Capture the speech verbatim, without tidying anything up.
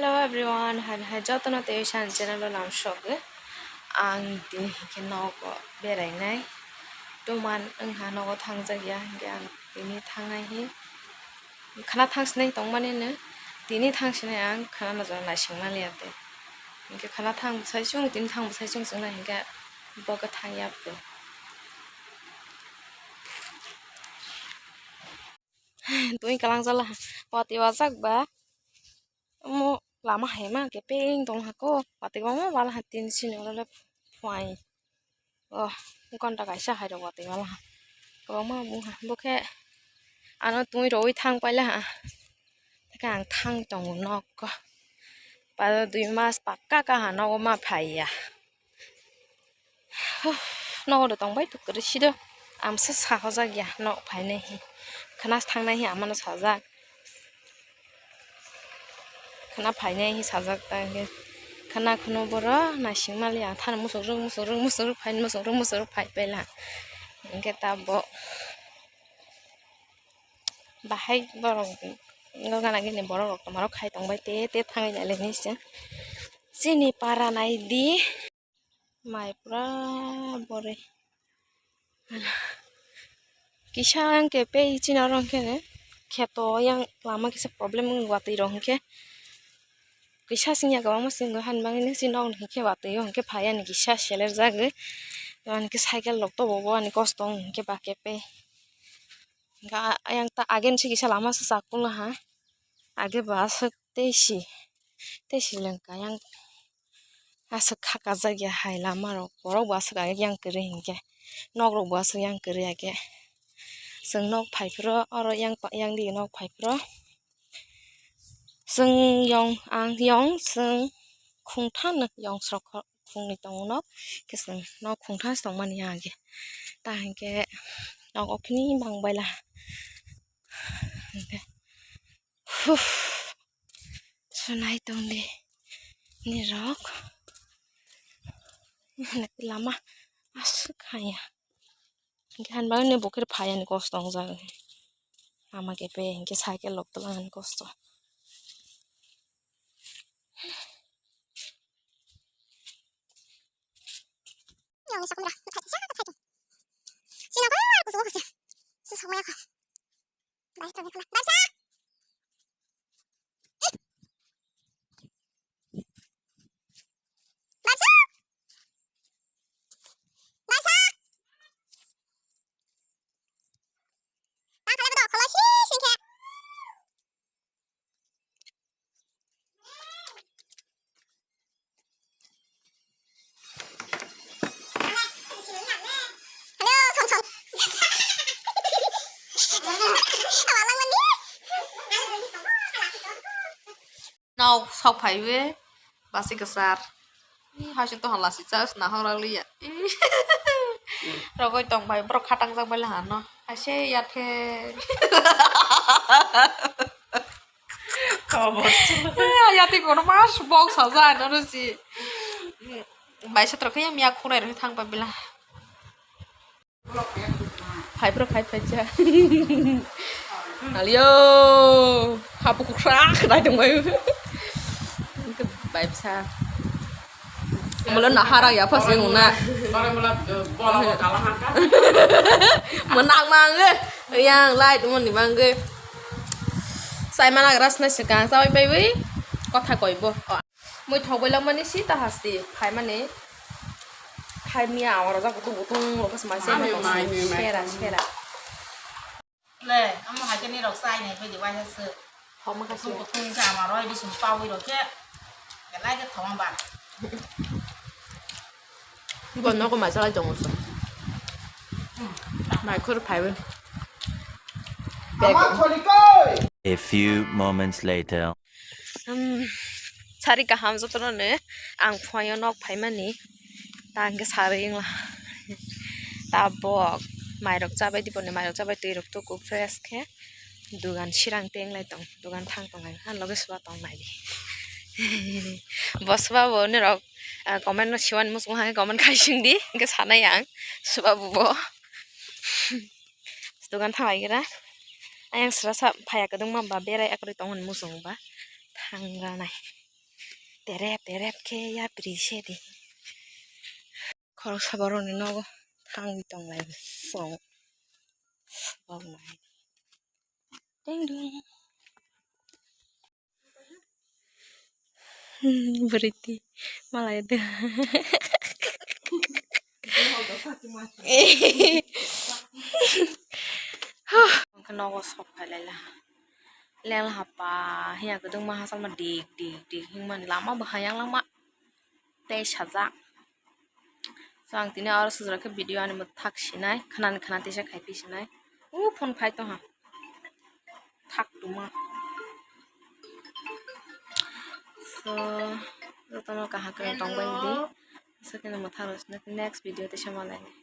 Hello everyone, hai hai jotono tei san channel o lam sok. Ang tini hingke nogo berainai. Tuman wngha nogo thangjak ya, hingke ang tini thangnai hi. Khana thangsinai tongmani no, tini thangsinai ang khana no jora naising maliya te. Hingke khana thang bwsai chung, tini thang bwsai chung chwngna hingke boke thangya te. Twi kalangjala watwi wajak ba. Omo lama hai ma khe peng tong ha ko, watwi kwbangma wala ha tin sini olole phuai. Oh, ghonta kaisa hai rok watwi wala ha. Kwbangma bung ha, bo khe ano twi rwi thang paila ha. Khe ang thang tongo nok ko. Paro dui mas pakka kaha nogo ma phaiya. Nogo do tongbai tuk kwrwi sido. Amsa sahojak ya nok phainai hi. Khna thangnai hi amano sajak. Khna phainai hi sajak ta hwnkhe. Khna kheno boro naising mali ang thani musuk rwk, musuk rwk, musuk rwk phai, musuk rwk, musuk rwk phai paila. Hwnkhe ta bo bahai borok gana gini borok rok tongmarok khai tongbai te te thangwi nai laini se. Chini para nai di. Mai pura bore. Kisa ang khe pei chini oro hwnkhe kheto yang lama kisa problem wng watwi rok hwnkhe. Kisa singya kwbangma singo han bangwi nw si nok hwnkhe watwi o hwnkhe phai ani kisa seler jagwi. Ani khe cycle rok tobo bo ani kosto wng hwnkhe ba khe pei. Hwnkhe ayang ta ageni se kisa lama swchakula ha. Age bo aswk tei si, tei si lengka yang. Aswk khakajak ya hai lama rok, borok bo aswk age yang kwrwi hinkhe, nok rok bo aswk yang kwrwi age. Chwng nok phai phuru oro yang, yang di nok phai phuru chwng yong, ang yong chwng khungthano yong srok khungnwi tongo nok, khe chwng nok khungthano se tongmani age. Ta hinkhe nok okhe ni bang baila. Huh. Sunai tongdi nirok. Lama aswk haya. Hwnkhe han bagwi ni bo khe phai ani kosto wngjak. Lama khe pe hwnkhe cycle rok twlang ani kosto. Nok sok phaiwi basi kwchar. Ih, haising tongha lasi chas nahok raliya. Ih. Rogoi tong bai borok khatang jak bai lahano. Haise yathe. Khobor. Yati kono mas bok saja ano si. Bai satro khe miya khunai rok thang pa bila. Phai phro phai phai cha. Aliyo. Hapu kukhra khna tong bai. Bai bsa. Mulo nahara ya phas nung na. Manang mang e. Yang light mon ni mang e. Sai mana gras na se kang sai pai bai. Kotha koi bo. Mui thok bai langmani si ta hasti phaimani. Phaimya oro jak kutung kutung rok se mai se mai tong sera sera. Le, amo hai khe ni rok chai nai phai di waisa se. Thok ma kasi. Kutung kutung se ama roi di sum pawi rok khe. Belai khe thok ma ba. Bo nogo mai salai tongo se. Mai khur phaiwi. A few moments later. Um, sari kaham jotono ne ang phuaio nok phaimani. Ta hwnkhe sari wngla. Tabok mairok chabai diboni, mairok chabai twi rok tuku fresh khe. Dugan sirang tenglai tong, dugan thang tong ang loge suba tong nai di. Bo suba bo nirok, ah, comment no siwan muchung hangke comment khai sing di, hwnkhe sanai ang suba bo bo. Dugan thang ai gira. Ayang sra sa phaya kwdwng ma ba berai akwrwi tong hwn muchung ba thang ra nai. Terep terep khe yapri se di. Khoroksa borokni nogo thangwi tonglai song. Sabok nai. Ding dong. Hmm, berhenti. Malah itu. Huh. Nogo sok phailai la. Leng hapa hiya kwdwngma hachal ma dik dik dik himani lama bo hayang langma tei sajak. So ang tini oro sujra khe video ani mo thak sinai khwnani khwna tisa khai phi sinai. O phone phai tongha thak tuma. So jotono kaham kwrwng tong bai di. Sakhe no mwthang rw sinai next video tisa malai nai.